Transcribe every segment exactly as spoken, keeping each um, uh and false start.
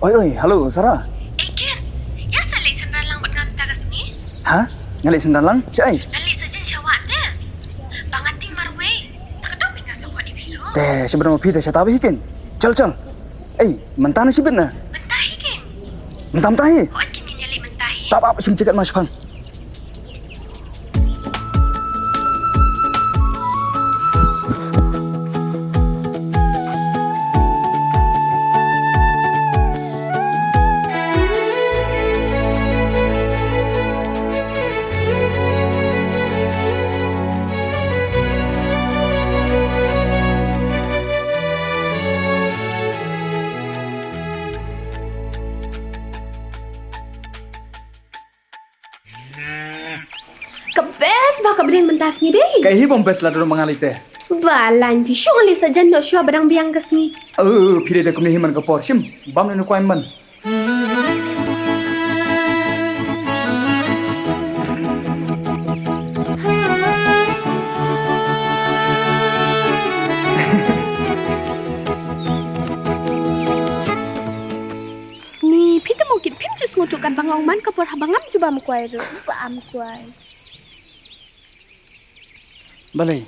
Oi, oi, hello, Sara. Ei, Ken. Ïa sa leit synran lang bad nga mynta ka sngi? Ha? Nga leit synran lang? Shaei? Nga leit sajan sha wah te. Ba nga tieng marwei. Ta ka dong nga sa kwah ïa phi ruh. Te, sha ba dong phi te sha ta ba hi, Ken. Chal, chal. Ei, mynta ne shibit ne? Mynta hi, Ken. Mynta, mynta hi? Hooid, Ken, ngin ïa leit mynta hi. Tap ap shim jaket ma shaphang. Ka best ba ka bneng mynta sngi dei. Ka hi bym best lada ruh ma nga lei te. Ba lain phi shu ngan leit sajan noh shuwa ba dang biang ka sngi. Oh, phi dei te kumne hi man ka por. Shim, bam ne kwai man. Ni, phi te mo kit phim ju sngewthuh kat ba nga ong man ka por haba ngam ju bam kwai ruh. Bam kwai. Balei?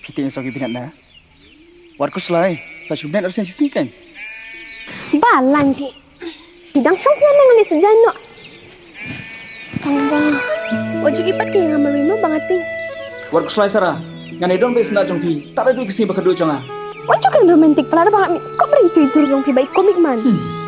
Phi te ïa shu ki bniat na. Wat khuslai, sa shu bniat ar sien shisien kan. Ba lain hi. Phi dang shong phi nang lei sajan noh. Tang ba. Wat ju i pat ka ïa nga marino ba nga tieng. Wat khuslai Sara. Ngan ïa don beit sna jong phi. Tad haduh ka sngi ba khatduh jong nga. Wat ju kren romantic palat ba nga mih. Kop ri tu i dur jong phi ba i komik man. Hmm.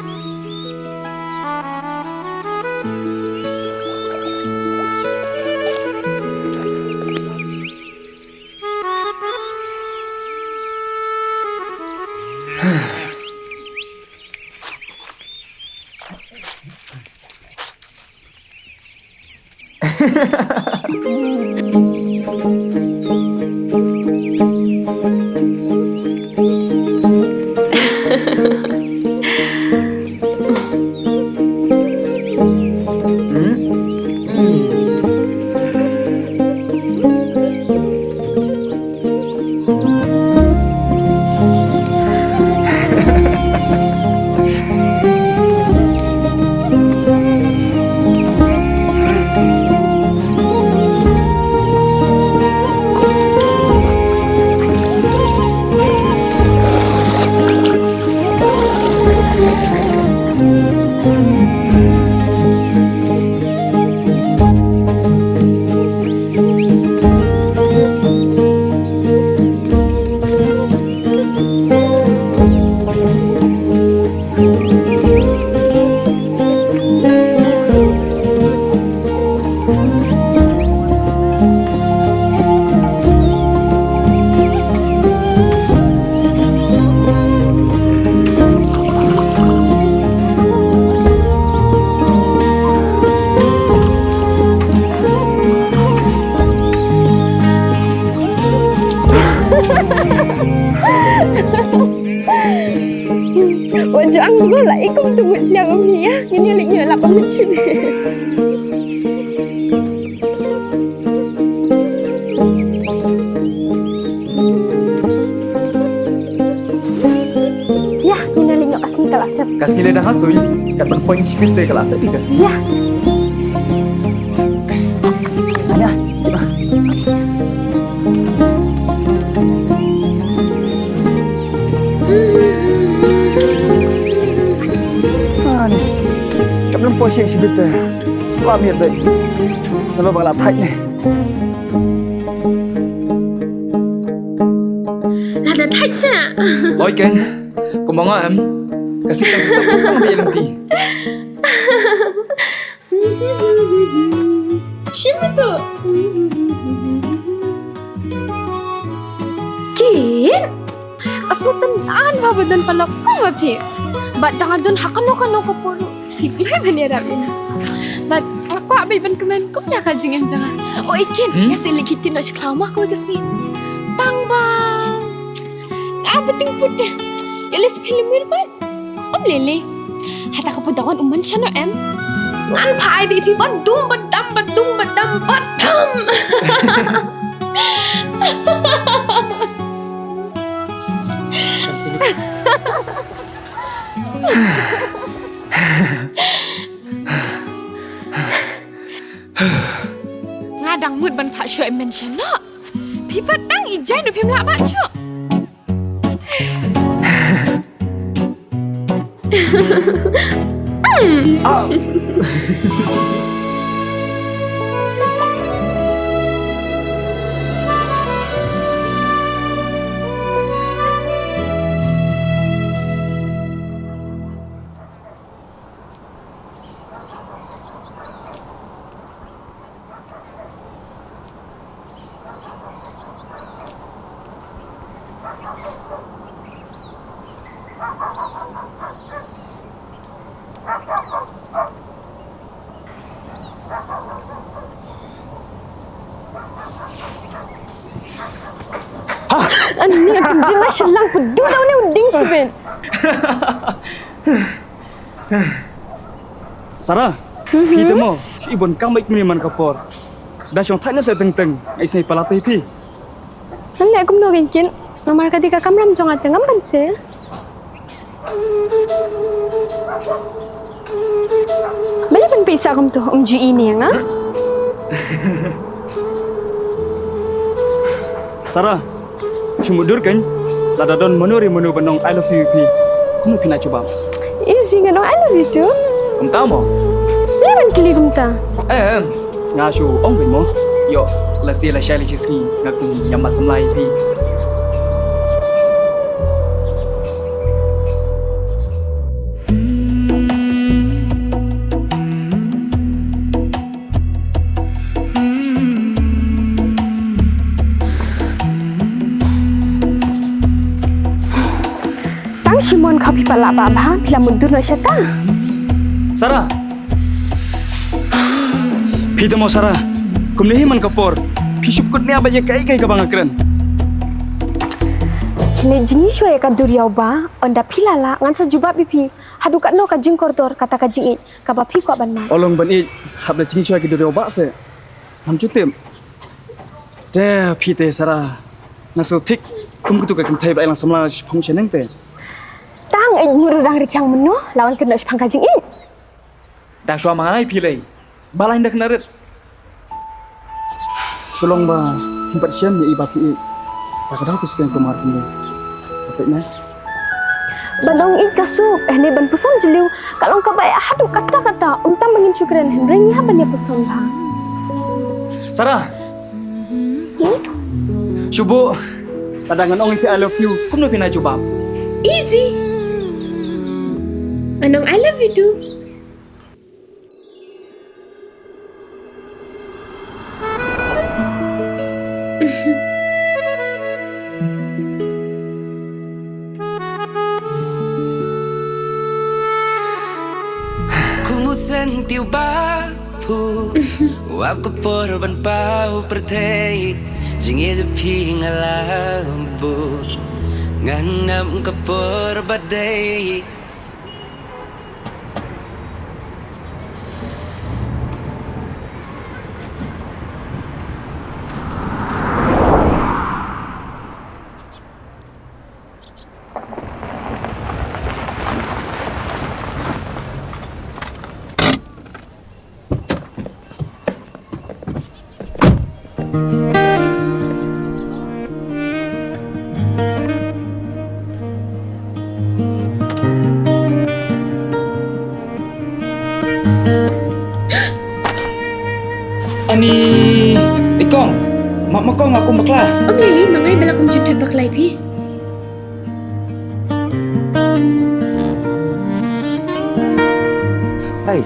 Wat ju ang ba la i kum tu mut sliang um hi ïa. Ngin ïa leit ñiew lap ym mut shuh. Ïa, ngin ïa leit ñiew ka sngi ka la sep. Ka sngi lei dang ha sui, kat ban poi shipit te ka la sep hi ka sngi. Ïa. Anya, kit ma. Ani, kam nang poi shi shi bit te. La miet dei. Nalo ba la thait ne. Lada thait sa. Oi ken, kumba nga em. Ka sik ka sik sa kumba ïa lynti. Shim tu. Kin? Ka sngewthuh tang ba ba don paralok kumba phi. Bad dang don ha kano kano ka por ruh phi kloi ban ïarap ïa nga. Bad nga kwah beit ban kmen kumne ka jingim jong nga. O i Kin, hmm? Ïa sa leit khitin noh sha khlaw ma kawei ka sngi. Tang ba nga ba tieng put de. Ïa lei sa phi lymir bad. Ym lei lei. Hata ka pud dawan um man shano em. Ngan phai beit phi ba dum ba dam ba dum ba dam ba dam. Nga dang mut ban phah shuwa i mention noh. Phi pat tang i jai nu phim lah bah shuh. Ani nga tundin la sha lang pdeng da une u ding stupid. Sara, phi te mo, shu i bun kam bad kumne man ka por. Da shong thait na se teng teng, ai sei pala te phi. Ngan leh kumno kein kit, namar ka dei ka kamram jong nga te ngam ban se. Balei ban pisa kumto, ym ju i ne nga? Sara, shu mutdur kein, lada don mano re mano ban ong I love you ïa phi, kumno phin ai jubab? Easy, ngan ong I love you too. Kumta mo? Balei ban kylli kumta? Em, nga shu ong phi mo. Ïoh, lashai lashai la shisngi, nga khlem ïam bad samla ïa phi. Tang Shimon, kha phi pat lah bah bha, phi la mutdur noh shata. Sara. Phi te mo Sara. Kumne hi man ka por. Phi shu kut nia ba ïa kaei kaei kaba nga kren. Kine jingïohi shuwa ïa ka duriaw ba, ynda phi la lah, ngan sa jubab ïa phi. Haduh katno ka jingkordor, kata ka jingïeit. Kaba phi kwah ban mad. O long ban ïeit, hap da jingïeit shuwa ki duriaw bah se. Ngam ju tip. Te phi te Sara. Nga sngewthuh kum katu ka kynthei ba ai lang samla shaphang shaneng te. Tang ïeit mut u dang rkhiang mynno, la wan kynnoh shaphang ka jingïeit. Dang shuwa ma nga ai phi lei. Ba lain da kynnoh rit. Shu long ba phim pat shem ïa i ba phi ïeit. Ta ka daw phi sngewthuh kumar kumne. Sa peit ne. Ban ong ïeit ka suk, eh, ne ban puson jylliew, ka long kaba eh haduh katta katta, ym tang ba ngin shu kren, hynrei ngi hap ban ïa puson bha. Sara. Hmm? Shu buh. Lada ngan ong ïa phi I love you, kumno phin ai jubab? Easy. Ngan ong I love you too. Kum u senti uba phuh, u ap ka por ban pau pyrthei. Jingïeit phi nga la buh, ngan ap ka por ba dei. Ani, i kong, map ma kong, nga kum bakla. Ym lei lei, ma nga i ba la kum juh thut bakla ïa phi. Hei,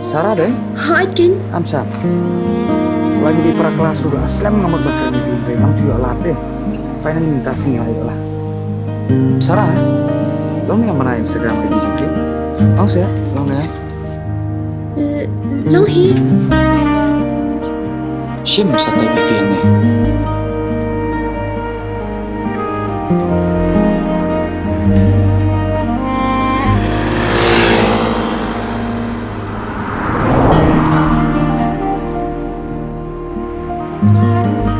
Sara dei? Hooid keiñ. Am Sara. Lai mynta para klas ruh la slem nga mut ba kren ïa phi, ngam ju ïoh lad te. Finally mynta sngi nga ïoh lad. Sara, long ne ngam bana Instagram I D jong phi? Ong se, long ne? Eh, long hi. Shim sa type ïa phi hangne.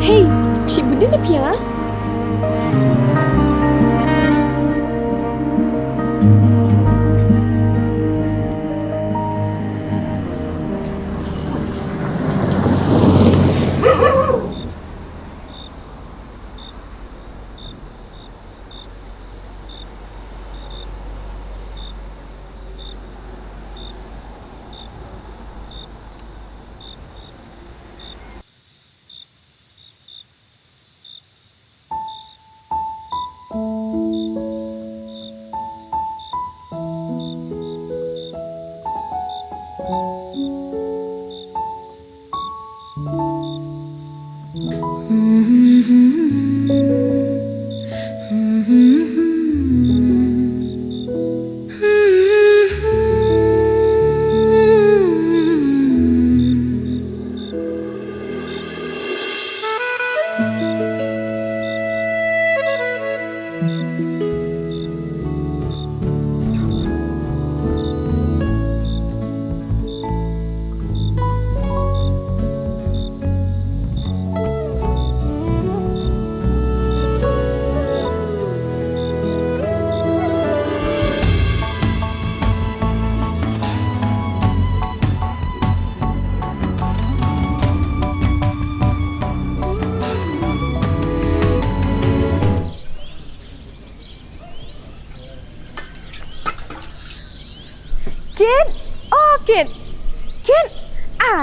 Hey, shi budin ïa phi ïa nga?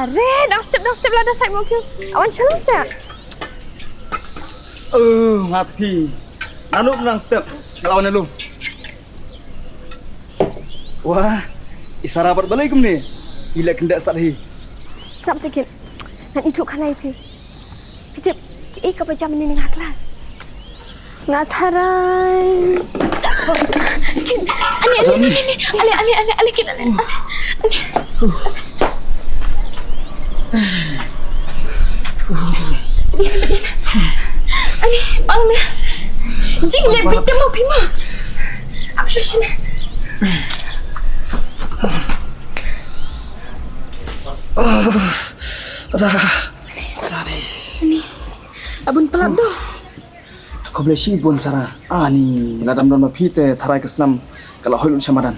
Re, dang step, dang step lada sait mo kyu. Awan shalom sa. Oh, ngat phi. Nanu nang step. Kalau nanu. Wah, i Sara bad balei kumne? I leh kynda sat hi. Snap sikit. Ngan ithuh khalai phi. Phi tip, kiei kaba jam mynnin ha klas? Nga tharai. Ani, ani, ani, ani, ani, ani, ani, kit, ani, ani. Ani, bang na. Jing le bitte mo phi ma. Ap shu shine. Ani, abun pelap tu. Khublei shibun Sara. Ani, lada ym don ma phi te tharai ka snam ka la hoi lut sha madan.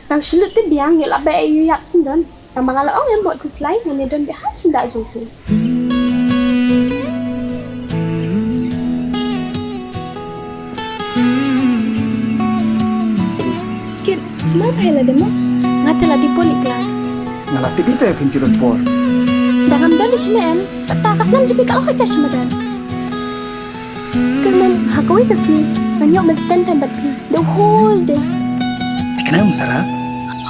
Tang shu lut te biang, ïoh la beh ïoh ïap sendon. Tang ba nga la ong em bad khuslai, ngan ïa don beh ha senda jong phi. Kit, sumar bha ïa lade mo. Nga te la dei por leit klas. Nga la tip ïa te phim ju don por. Da ngam don ïa shane em, kata ka snam jong phi ka la hoi kai sha madan. Kyrmen, ha kawei ka sngi ngan ïoh ban spend time bad phi the whole day. Te kane em Sara?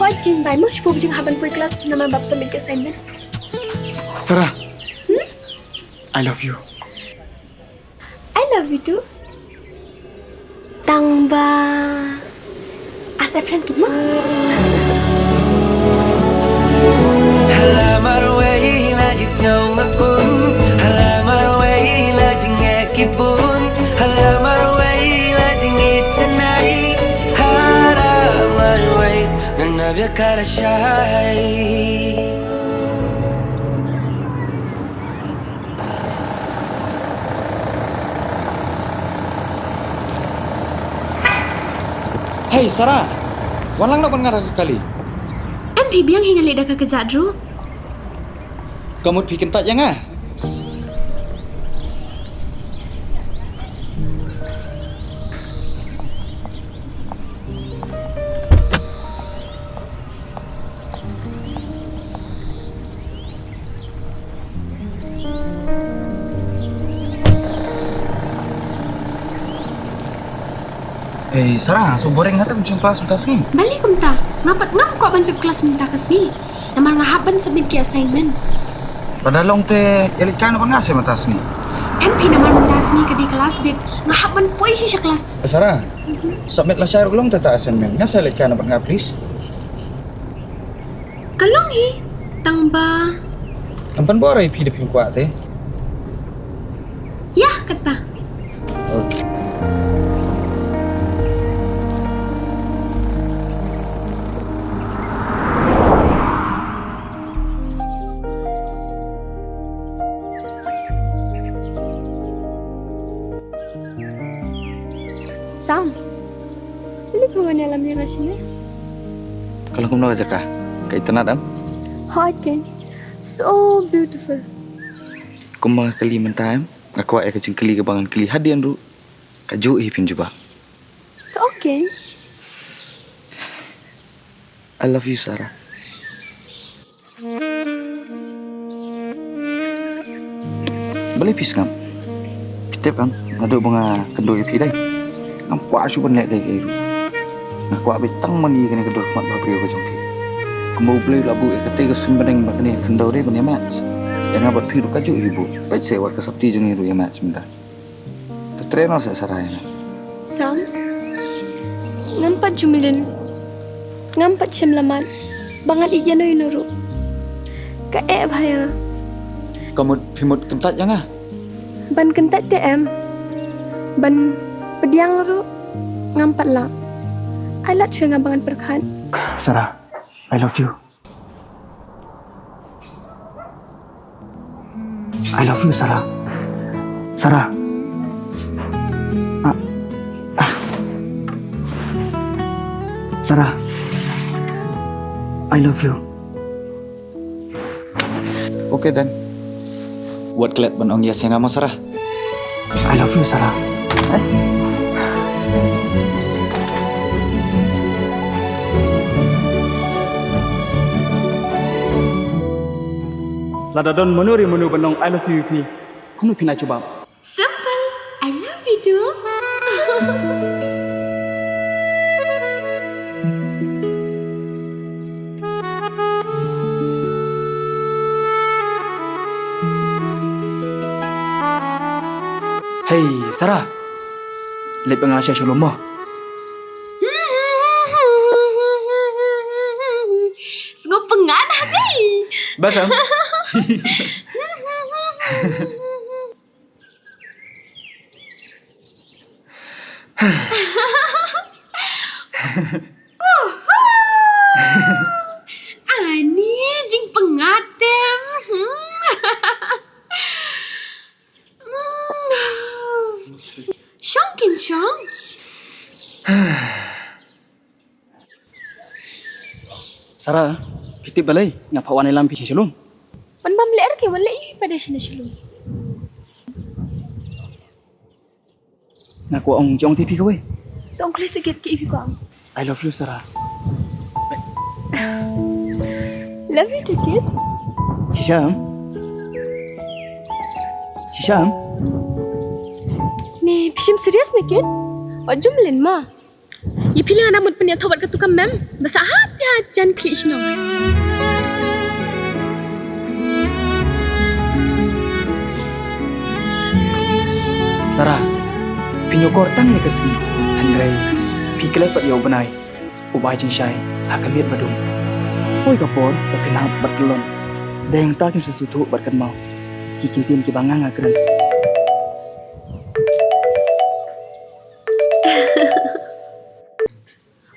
Hooid keiñ, bye mo, shu poi jingïahap ban poi klas namar bad submit ka assignment. Sara. Hmm? I love you. I love you too. Tang ba as a friend kit mo. Hala marwei la jisngewbha kum, hala marwei la jingeh kibun, hala marwei la jingeh tonight, hala marwei ngan nabia kara shai. Hei Sara, wan lang noh ban ngat ha ka kali. Em phi biang hi, ngan leit da ka kjat ruh. Ka mut phi kyntait ïa nga? Ei Sara, so boring, nga te ban shong klas mynta sngi. Balei kumta? Nga pat ngam kwah ban pep klas mynta ka sngi. Namar nga hap ban submit ki assignment. Lada long te ïa leit kai noh bad nga seh mynta sngi. Em phi, namar mynta sngi ka dei ka last date. Nga hap ban poi hi sha klas. Eh, Sara, submit lashai ruh ka long te ta assignment. Nga seh leit kai noh bad nga please. Ka long hi, tang ba. Tang ban bor ai phi da phim kwah te. Ïa, kata. Okay. Sam, balei phi wan ïalam ïa nga shane? Ka long kumno ka jaka? Ka itynnad em? Hooid keiñ. So beautiful. Kumba nga kylli mynta em, nga kwah ïa ka jingkylli kaba ngan kylli hadien ruh. Kajuh hi phin jubab. To okay. I love you, Sara. Balei phi sngap? Phi tip em, naduh ba nga kynduh ïa phi dei, ngam kwah shuh ban leh kaei kaei ruh. Nga kwah beit tang ban ïoh ïa kane ka dur khmat ba briew ka jong phi. Kumba U Blei u la buh ïa katei ka suiñ bneng bad kane ka khyndew dei ban ïa match. Ïa nga bad phi ruh kajuh hi buh. Peit seh, wat ka sopti jong ngi ruh ïa match mynta. Te trei noh seh Sara ïa nga. Sam, ngam pat ju mlien. Ngam pat shym la mad ba ngan ïeit ïano ïano ruh. Ka eh bha ïa nga. Ka mut phi mut kyntait ïa nga? Ban kyntait te em, ban pdiang ruh ngam pat lah. Ai lad shuh ïa nga ba ngan pyrkhat. Sara, I love you. I love you, Sara. Sara. Ah. Ah. Sara. I love you. Okay then. Wat klet ban ong yes ïa nga mo, Sara. I love you, Sara. Eh? Lada don mano re mano ban ong I love you ïa phi, kumno phin ai jubab? Simple. I love you too. Hey, Sarah. Leit ba nga sha shalom mo. Sngewpyngngad hati. Ba sam. Ani jingpyngngad te. Shong kin shong. Sarah, phi tip balei nga phah wan ïalam phi sha shalom? Ban bam leh ke wan leh ïa phi pat sha shalom. Nga kwah ong jong te phi kawei. Tong khlei sa kit ki phi kwah ong. I love you, Sarah. Love you too, kid. Shisha em? Shisha em? Ne, phi shim serious ne, kid? Wat jumlin ma. Ïa phi leh nga mut pynïathoh bad katu ka mem. Ba sah ha te ha jan khlieh shnong. Sarah, phi ñiewkor tang ïa ka sngi, hynrei phi klet pat ïa u bnai, u bai jingshai ha ka miet ba dum. Poi ka por ba phin hap bad kyllon, dei hangta kim sa sngewthuh bad kynmaw ki kyntien kiba nga nga kren.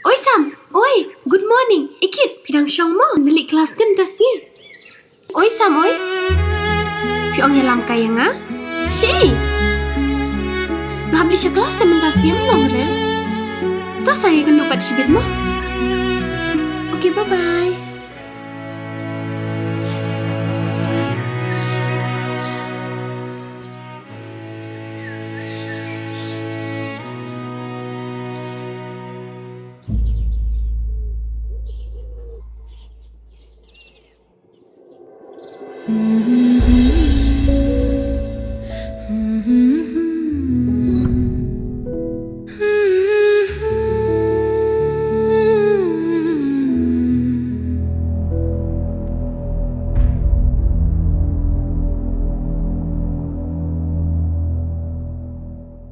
Oi Sam, oi, good morning. Ikit, phi dang shong mo? Nga leit klas te mynta sngi. Oi Sam, oi. Phi ong ïalam kai ïa nga? Shi. Nga hap leit sha klas te mynta sngi, ym long re. To sa ïakynduh pat shibit mo. Okay, bye bye.